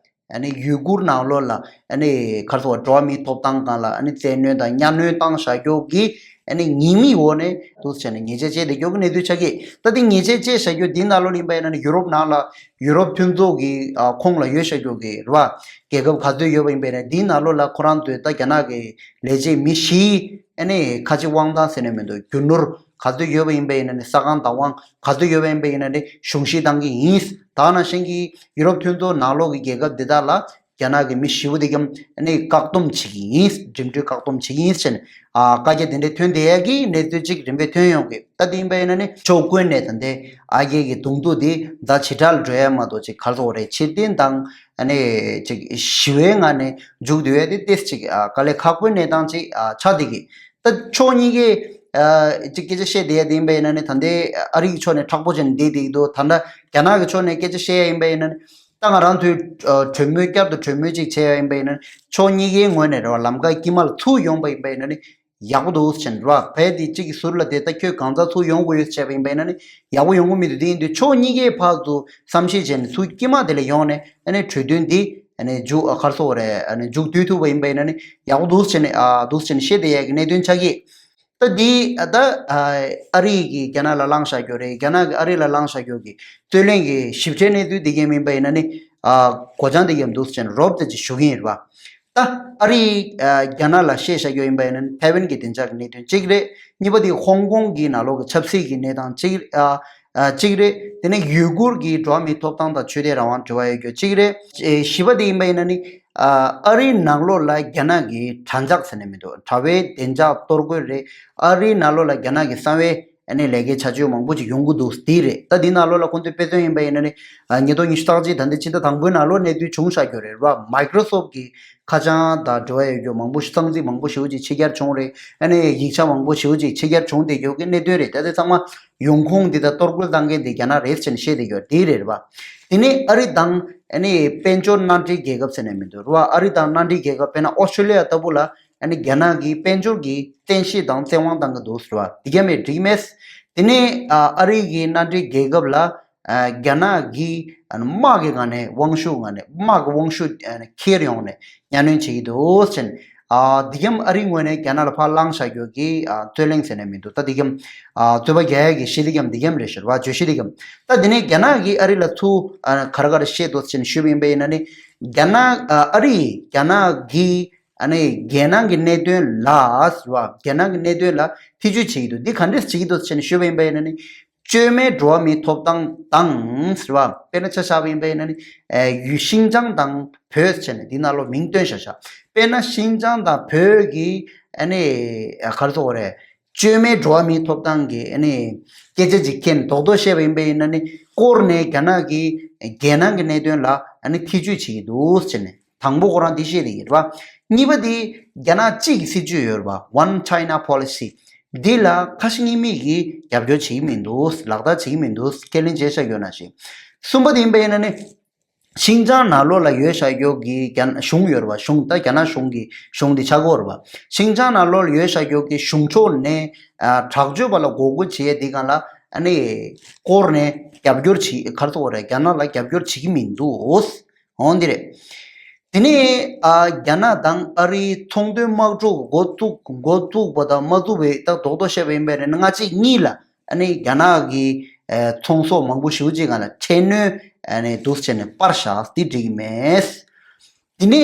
ཨ་ནི་ཡུ་གུར་ནང་ལོགས་ལ་ཨ་ནི་ག་རེ་ཟེར་བ། འགྲོ་བ་མིའི་ཐོབ་ཐང་སྒང་ལ་ཨ་ནི་བཙན་གནོན་དང་གཉའ་གནོན་བཏང་བཞག་རྒྱུ་གི་ཨ་ནི་ཉེས་དམིགས་འོག་ནས་འདུག་བྱས་ནས་ཉེས་ཆད་བཅད་བསྡད་རྒྱུ་གི་གནས་ཚུལ་ཆགས་ཀྱི། ད་དེ་ཉེས་ཆད་བཅད་བཞག་རྒྱུ་འདིའི་ནང་ལོགས་ལ་ཡིན་པ་ཡིན་ན་ནི་ཡུ་རོབ་ནང་ལ་ཡུ་རོབ་མཐུན་ཚོགས་ཀྱི། ཨ། ཁོངས་ལ་ཡོད་བཞག་རྒྱུ་གི་རེད་བ། རྒྱལ་ཁབ་ག་ཚོད་ཡོད་པ་ཡིན་པ་ཡིན་ན་འདིའི་ནང་ལོགས་ལ་ཁོ་རང་ཚོས་ད་རྒྱ་ནག་གི་ལས་བྱེད་མི་བཞིའི་ཨ་ནི་ཁ་ཆེ་དབང་ཐང་ཟེར་ནས་མི་འདུག་རྒྱུ་ནོར་ག་ཚོད་ཡོད་པ་ཡིན་པ་ཡིན་ན་ནི། ས་ཁང་བདག་དབང་ག་ཚོད་ཡོད་པ་ཡིན་པ་ཡིན་ན་ནི་གཞུང་བཞེས་བཏང་གི་ཡིན། ད་ག་ནང་བཞིན་གྱི་ཡུ་རོབ་མཐུན་ཚོགས་ནང་ལོགས་ཀྱི་རྒྱལ་ཁབ་འདི་དག་ལ་རྒྱ་ནག་གི་མི་བཞི་པོ་འདི་གམ་ཨ་ནི་བཀག་སྡོམ་བྱེད་ཀྱི་ཡིན། འགྲིམ་འགྲུལ་བཀག་སྡོམ་བྱེད་ཀྱི་ཡིན་ཟེར་ནས། ཨ། བཀའ་རྒྱ་དེ་འདྲ་ཐོན་བསྡད་ཡ་གི་གནས་ཚུལ་ཅིག་རིམ་པས་ཐོན་ཡོང་གི། ད་དེ་ཡིན་པ་ཡིན་ན་ནི་ཕྱོགས་ཀུན་ནས་ད་ལྟའི་ཨ་རྒྱའི་གི་གདོང་ཐུག་འདི་ཛ་ཇེ་དྲག་ལ་འགྲོ་ཡ་མ་གཏོགས་ཅིག་ག་རེ་ཟེར་དགོས་རེད། ཕྱིར་འཐེན་དང་ཨ་ནི་ཅིག་ཞི་བའི་ངང་ནས་མཇུག་བསྡུ་ཡ་དེ་ཏོག་ཙམ་ཅིག། ཨ། དཀའ་ལས་ཁག་པོའི་གནས་སྟངས་ཅིག། ཨ། ཆགས་བསྡད་ཀྱི། ད་ཕྱོགས་གཉིས་ཀས། ཨ། ཅིག་སྐད་ཆ་བཤད་བསྡད་ཡ་དེ་ཡིན་པ་ཡིན་ན་ནི། ད་ལྟའི་ཨ་རི་གི་ཕྱོགས་ནས་མཁྲེགས་པོ་བྱས་ནས་བསྡད་བསྡད་ཀྱི་འདུག་ད་ལྟ་རྒྱ་ནག་གི་ཕྱོགས་ནས་སྐད་ཆ་བཤད་ཡ་ཡིན་པ་ཡིན་ན་ནི། ད་ང་རང་ཚོས། ཨ། གྲོས་མོལ་བསྐྱར་དུ་གྲོས་མོལ་ཅིག་བྱས་ཡ་ཡིན་པ་ཡིན་ན་ནི། ཕྱོགས་གཉིས་ཀའི་ངོས་ནས་རེད་བ། ལམ་ཁ་དཀྱིལ་མ་ལ་ཚུར་ཡོང་པ་ཡིན་པ་ཡིན་ན་ནི་ཡག་པོ་འདུག་ཟེར་ནས་རེད་བ། ཕ་གི་དེ་གཅིག་གི་ཟུར་ལ་དེ་ད་ཁྱོད་གང་ཚ་ཚུར་ཡོང་དགོས་ཡོད་བྱས་པ་ཡིན་པ་ཡིན་ན་ནི་ཡག་པོ་ཡོང་གི་མི་འདུག་དེ་ཡིན་དུས་ཕྱོགས་གཉིས་ཀས་ཕར་ཚུར་བསམ་ཤེས་བྱས་ནས་ཚུར་དཀྱིལ་མ་དེ་ལ་ཡོང་ནས་ཨ་ནི་གྲོས་མཐུན་འདི་ཨ་ནི་མཇུག། ཨ། ག་རེ་ཟེར་དགོས་རེད། ཨ་ནི་མཇུག་བསྡུ་ཐུབ་པ་ཡིན་པ་ཡིན་ན་ནི་ཡག་པོ་འདུག་ཟེར་ནས། ཨ། འདུག་ཟེར་ནས་བཤད་བསྡད་ཡ་གི་གནད་དོན་ཆགས་ཀྱི། ད་འདི། ཨ། ད། ཨ། ཨ་རི་གིས་རྒྱ་ནག་ལ་བླངས་བཞག་རྒྱུ་རེད། རྒྱ་ནག་གིས་ཨ་རི་ལ་བླངས་བཞག་རྒྱུ་གི་རྩོད་གླེང་གི་ཞིབ་ཕྲའི་གནས་ཚུལ་འདི་གའི་མིན་པ་ཡིན་ན་ནི། ཨ། སྒོ་བྱང་འདི་གའི་འདུག་ཟེར་ནས་རོབ་ཙམ་ཅིག་ཞུ་གི་ཡིན་རེད་བ། ད་ཨ་རིས་ཨ་རྒྱ་ནག་ལ་བཤད་བཞག་ཡོད་ཡིན་པ་ཡིན་ན་ཐའེ་ཝན་གྱི་བདེ་འཇགས་ཀྱི་གནད་དོན་གཅིག་རེད། གཉིས་པ་དེ་ཧོང་ཀོང་གི་ནང་ལོགས་ཀྱི་ཆབ་སྲིད་ཀྱི་གནས་སྟངས་གཅིག་ཨ་ཨ་གཅིག་རེད། དེ་ནས་ཡུ་གུར་གྱི་འགྲོ་བ་མིའི་ཐོབ་ཐང་དང་ཆོས་དད་རང་དབང་འབྲེལ་བ་ཡོད་རྒྱུ་གཅིག་རེད། ཨེ་བཞི་པ་དེ་ཡིན་པ་ཡིན་ན་ནི་ཨ་ཨ་རིའི་ནང་ལོགས་ལ་རྒྱ་ནག་གི་དྲ་འཇགས་ཟེར་ནས་མི་འདུག་དྲ་བའི་བདེ་འཇགས་གཏོར་རྒོལ་རེད། ཨ་རིའི་ནང་ལོགས་ལ་རྒྱ་ནག་གི་གསང་བའི་ཨ་ནི་ལས་ཀའི་བྱ་སྤྱོད་མང་པོ་ཅིག་ཡོང་གི་འདུག་འདི་རེད། ད་འདི་ནང་ལོགས་ལ་ཁོང་ཚོས་དཔེ་མཚོན་ཡིན་པ་ཡིན་ན་ནི་ཨ་ཉིས་སྟོང་ཉི་ཤུ་རྩ་གཅིག་ད་ལྟ་ཕྱི་ཟླ་དང་པོའི་ནང་ལོགས་གནས་ཚུལ་བྱུང་བཞག་རྒྱུ་རེད་ར། Microsoft་གི་ཁ་བྱང་དང་འབྲེལ་བ་ཡོད་རྒྱུ་མང་པོ་གསང་ཚིག་མང་པོ་ཞེ་པོ་ཅིག་ཕྱི་གྱར་བྱུང་རེད། ཨ་ནི་ཡིག་ཆ་མང་པོ་ཞེ་པོ་ཅིག་ཕྱི་གྱར་བྱུང་བསྡད་རྒྱུ་གི་གནད་དོན་རེད། ད་དེ་ཚང་མ་ཡོང་ཁུངས་འདི་དང་གཏོར་རྒོལ་བཏང་མཁན་འདི་རྒྱ་ནག་རེད་ཟེར་ནས་བཤད་བསྡད་རྒྱུ་འདི་རེད་ར། དེ་ནས་ཨ་རི་དང་ཨ་ནི་དཔལ་འབྱོར་མནའ་འབྲེལ་རྒྱལ་ཁབ་ཟེར་ནས་མི་འདུག་ར། ཨ་རི་དང་མནའ་འབྲེལ་རྒྱལ་ཁབ་དཔེར་ན་ཨོ་སི་ཀྲོ་ལི་ཡ་ལྟ་བུ་ལ་ཨ་ནི་རྒྱ་ནག་གིས་དཔལ་འབྱོར་གྱི་བཙན་ཤེད་དང་བཙན་དབང་བཏང་གི་འདུག་ཟེར་བ་འདི་རྒྱ་མིས་འགྲིག་མེད། དེ་ནས་ཨ་ཨ་རི་གི་མནའ་འབྲེལ་རྒྱལ་ཁབ་ལ་ཨ་རྒྱ་ནག་གིས་ཨ་ནི་དམག་གི་ངང་ནས་དབང་ཤུགས་ངང་ནས་དམག་གི་དབང་ཤུགས་ཨ་ནི་འཁྱེར་ཡོང་ནས་གཉའ་གནོན་བྱེད་ཀྱི་འདུག་ཟེར་ནས། ཨ་འདི་གམ་ཨ་རིའི་ངོས་ནས་རྒྱ་ནག་ལ་ཕར་བླངས་བཞག་རྒྱུ་གི་ཨ་རྩོད་གླེང་ཟེར་ནས་མི་འདུག་ད་འདི་གམ་ཨ་རྩོད་པ་རྒྱག་ཡ་གི་གཞི་འདི་གམ་འདི་གམ་རེད་ཤག་ར། བརྗོད་གཞི་འདི་གམ། ད་འདི་ནས་རྒྱ་ནག་གིས་ཨ་རི་ལ་ཚུར་ཨ་ག་རེ་ག་རེ་བཤད་འདུག་ཟེར་ནས་ཞུས་པ་ཡིན་པ་ཡིན་ན་ནི། རྒྱ་ནག་ཨ་ཨ་རིས་རྒྱ་ནག་གི་ཨ་ནི་རྒྱལ་ནང་གི་གནད་དོན་ལ་ཟེར་བ། རྒྱལ་ནང་གི་གནད་དོན་ལ་ཐེ་བྱུས་བྱེད་ཀྱི་འདུག་འདི་ག་འདྲས་བྱེད་ཀྱི་འདུག་ཟེར་ནས་ཞུས་པ་ཡིན་པ་ཡིན་ན་ནི། བཅོས་མའི་འགྲོ་བ་མིའི་ཐོབ་ཐང་དང་ཟེར་བ། དཔེར་ན་ཆ་བཞག་པ་ཡིན་པ་ཡིན་ན་ནི་ཨེ་ཡུལ་ཤིང་ཅང་དང་བོད་ཟེར་ནས་འདི་ནང་ལོགས་མིང་བཏོན་བཞག་བཞག་དཔེར་ན་ཤིང་ཅང་དང་བོད་ཀྱི་ཨ་ནི་ཨ་ག་རེ་ཟེར་དགོས་རེད། བཅོས་མའི་འགྲོ་བ་མིའི་ཐོབ་ཐང་གི་ཨ་ནི་སྐད་ཆ་ཅིག་ཁྱེར་ནས་རྡོག་རྡོག་བཤད་པ་ཡིན་པ་ཡིན་ན་ནི་བསྐོར་ནས་རྒྱ་ནག་གི་རྒྱལ་ནང་གི་གནད་དོན་ལ་ཨ་ནི་ཐེ་བྱུས་བྱེད་ཀྱི་འདུག་ཟེར་ནས། དང་པོ་ཁོ་རང་འདི་བཤད་དེ་ཡིན་རེད་བ། གཉིས་པ་དེ་རྒྱ་ནག་གཅིག་གི་སྲིད་ཇུས་ཡོད་རེད་བ། One China Policy། འདི་ལ་ཁ་ཞེ་གཉིས་མེད་ཀྱིས་རྒྱབ་སྐྱོར་བྱེད་ཀྱི་མི་འདུག་ལག་བསྟར་བྱེད་ཀྱི་མི་འདུག་ཁས་ལེན་བྱས་བཞག་ཡོད་ན་ཞིག་གསུམ་པ་དེ་ཡིན་པ་ཡིན་ན་ནི། ཤིན་ཅང་ནང་ལོགས་ལ་ཡོད་བཞག་ཡོད་ཀྱི་རྒྱ་ནག་གཞུང་ཡོད་རེད་བ། གཞུང་ད་རྒྱ་ནག་གཞུང་གི་གཞུང་འདི་ཆགས་ཀྱི་ཡོད་རེད་བ། ཤིན་ཅང་ནང་ལོགས་ལ་ཡོད་བཞག་ཡོད་ཀྱི་གཞུང་ཕྱོགས་ནས་ཨ་དྲག་སྤྱོད་པ་ལ་འགོག་རྒོལ་བྱེད་ཡས་འདི་སྒང་ལ་ཨ་ནི་བསྐོར་ནས་རྒྱབ་སྐྱོར་བྱེད་ག་རེ་ཟེར་དགོས་རེད། རྒྱ་ནག་ལ་རྒྱབ་སྐྱོར་བྱེད་ཀྱི་མི་འདུག་འོ་འདི་རེད། དེ་ནས་ཨ་རྒྱ་ནག་དང་ཨ་རིའི་ཚོང་དོན་དམག་འཁྲུག་འགོ་བཙུགས་འགོ་བཙུགས་པ་དང་མ་བཙུགས་པའི་ད་རྡོག་རྡོག་བཤད་པ་ཡིན་པས་ན་ལྔ་གཅིག་གཉིས་ལ་ཨ་ནི་རྒྱ་ནག་གི་ཨ་ཚོང་ཟོག་མང་པོ་ཞེ་པོ་ཅིག་སྒང་ལ་ཁྲལ་གནོན་ཨ་ནི་འདུག་བྱས་ནས་སྤར་བཞག་འདི་འགྲིག་གི་མེད། དེ་ནས་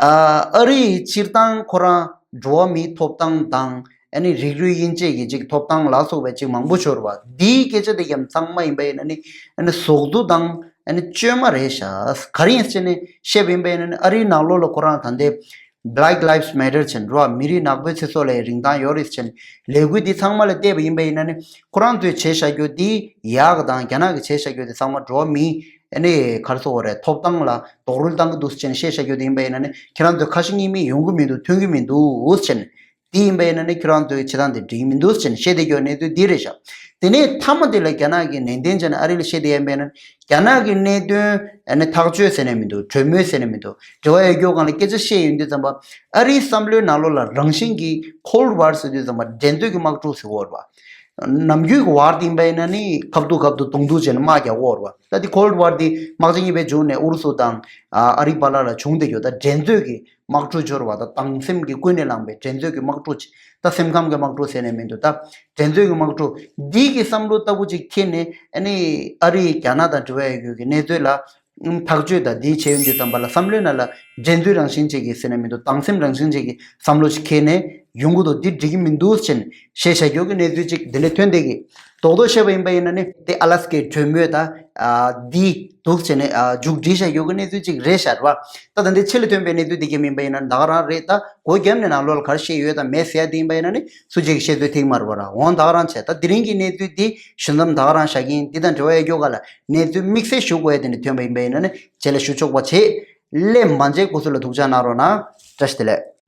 ཨ་ཨ་རིས་སྤྱིར་བཏང་ཁོ་རང་འགྲོ་བ་མིའི་ཐོབ་ཐང་དང་ཨ་ནི་རིགས་རུས་དབྱེ་འབྱེད་ཀྱི་ཅིག་ཐོབ་ཐང་ལ་སོགས་པའི་ཅིག་མང་པོ་ཤོར་བ་འདིའི་སྐད་ཆ་དེ་ཀྱང་ཚང་མ་ཡིན་པ་ཡིན་ན་ནི་ཨ་ནི་ཟོག་རྫུ་དང་ཨ་ནི་བཅོས་མ་རེད་ཤག་ག་རེ་ཡིན་ཟེར་ནས་བཤད་པ་ཡིན་པ་ཡིན་ན་ནི་ཨ་རིའི་ནང་ལོགས་ལ་ཁོ་རང་ད་ལྟའི་Black Lives Matter་ཟེར་འགྲོ་བ་མི་རིགས་ནག་པོའི་ཚེ་སྲོག་ལ་རིན་ཐང་ཡོད་རེད་ཟེར་ནས་ལས་འགུལ་འདི་ཚང་མ་ལ་བལྟས་པ་ཡིན་པ་ཡིན་ན་ནི་ཁོ་རང་ཚོས་བྱས་བཞག་རྒྱུ་འདི་ཡག་དང་རྒྱ་ནག་གིས་བྱས་བཞག་རྒྱུ་འདི་ཚང་མ་འགྲོ་བ་མིའི་ཨ་ནི་ག་རེ་ཟེར་དགོས་རེད། ཐོབ་ཐང་ལ་རྡོག་རོལ་བཏང་གི་འདུག་ཟེར་ནས་བཤད་བཞག་རྒྱུ་དེ་ཡིན་པ་ཡིན་ན་ནི་ཁྱེད་རང་ཚོས་ཁ་ཞེ་གཉིས་མེད་ཡོང་གི་མི་འདུག་ཐོན་གི་མི་འདུག་ཟེར་ནས། དེ་ཡིན་པ་ཡིན་ན་ནི་ཁྱེད་རང་ཚོའི་བྱེད་སྟངས་དེ་འགྲིག་གི་མི་འདུག་ཟེར་ནས་བཤད་བསྡད་རྒྱུ་གནས་ཚུལ་འདི་རེད་ཤག་དེ་ནས་མཐའ་མ་དེ་ལ་རྒྱ་ནག་གིས་ནན་ཏན་བྱས་ནས་ཨ་རི་ལ་བཤད་བསྡད་ཡིན་པ་ཡིན་ན་རྒྱ་ནག་གི་གནད་དོན་ཨ་ནི་ཐག་གཅོད་ཟེར་ནས་མི་འདུག་གྲོས་མོལ་ཟེར་ནས་མི་འདུག་འབྲེལ་བ་ཡོད་རྒྱུ་སྒང་ལ་སྐད་ཆ་བཤད་ཡོང་དུས་ཙམ་པ་ཨ་རིའི་བསམ་བློའི་ནང་ལོགས་ལ་རང་བཞིན་གྱིས་Cold War་ཟེར་དུས་ཙམ་པ་འགྲན་རྩོད་ཀྱི་དམག་འཁྲུག་ཟེར་གྱི་ཡོད་རེད་བ། ནམ་རྒྱུན་གྱི་War་དེ་ཡིན་པ་ཡིན་ན་ནི་ཁ་ཐུག་ཁ་ཐུག་གདོང་ཐུག་བྱས་ནས་དམག་རྒྱག་གི་ཡོད་རེད་བ། ད་དེ་Cold War་དེ་དམག་ཆེན་གཉིས་པའི་མཇུག་ནས་ཨུ་རུ་སུ་དང་ཨ་ཨ་རིའི་བར་ལ་ལ་བྱུང་བསྡད་རྒྱུ་ད་འགྲན་རྩོད་ཀྱི་དམག་འཁྲུག་འབྱོར་བ་དང་སྡང་སེམས་ཀྱིས་ཀུན་ནས་བསླངས་པའི་འགྲན་རྩོད་ཀྱི་དམག་འཁྲུག་ཅིག་ད་སེམས་ཁམས་ཀྱི་དམག་འཁྲུག་ཟེར་ནས་མི་འདུག་ད་འགྲན་རྩོད་ཀྱི་དམག་འཁྲུག་འདི་གི་བསམ་བློ་ལྟ་བུ་ཅིག་འཁྱེར་ནས་ཨ་ནི་ཨ་རི་རྒྱ་ནག་དང་འབྲེལ་བ་ཡོད་རྒྱུ་གི་གནས་ཚུལ་ལ་ཐག་གཅོད་དང་འདི་བྱས་ཡོང་དུས་ཙམ་པ་ལ་བསམ་བློའི་ནང་ལ་འགྲན་རྩོད་རང་བཞིན་ཅིག་གི་ཟེར་ནས་མི་འདུག་སྡང་སེམས་རང་བཞིན་ཅིག་གི་བསམ་བློ་ཅིག་འཁྱེར་ནས་ཡོང་གི་འདུག་འདི་འགྲིག་གི་མི་འདུག་ཟེར་ནས་བཤད་བཞག་རྒྱུ་གི་གནས་ཚུལ་ཅིག་འདི་འདྲ་ཐོན་བསྡད་ཀྱི། རྡོག་རྡོག་བཤད་པ་ཡིན་པ་ཡིན་ན་ནི་དེ་ཨ་ལ་སི་ཀའི་གྲོས་མོལ་དང་ཨ་འདི་འདུག་བྱས་ནས་ཨ་མཇུག་སྒྲིལ་བཞག་ཡོད་ཀྱི་གནས་ཚུལ་ཅིག་རེད་ཤག་རེད་བ། ད་ད་ལྟའི་ཕྱི་ལ་ཐོན་པའི་གནས་ཚུལ་འདི་ག་མིན་པ་ཡིན་ན་ད་ག་རང་རེད། ད་སྒོ་བརྒྱབ་ནས་ནང་ལོགས་ལ་ག་རེ་བཤད་ཡོད་དང་མེད་ཟེར་ཡ་དེ་ཡིན་པ་ཡིན་ན་ནི་སུ་གཅིག་གིས་བཤད་ཚོད་ཐིག་མ་རེད་བ་ར། འོང་ད་ག་རང་བྱས། ད་དེ་རིང་གི་གནས་ཚུལ་འདི་ཞུ་མཚམས་ད་ག་རང་བཞག་གི་ཡིན། འདི་དང་འབྲེལ་བ་ཡོད་རྒྱུ་ག་ལ་གནས་ཚུལ་དམིགས་བསལ་ཞུ་དགོས་ཡ་དེ་འདྲ་ཐོན་པ་ཡིན་པ་ཡིན་ན་ནི་རྗེས་ལ་ཞུ་ཆོག་པ་བྱེད། སླེབས་མ་མཇལ་སྐུ་གཟུགས་ལ་ཐུགས་ཅག་གནང་རོགས་གནང་། བཀྲ་ཤིས་བདེ་ལེགས།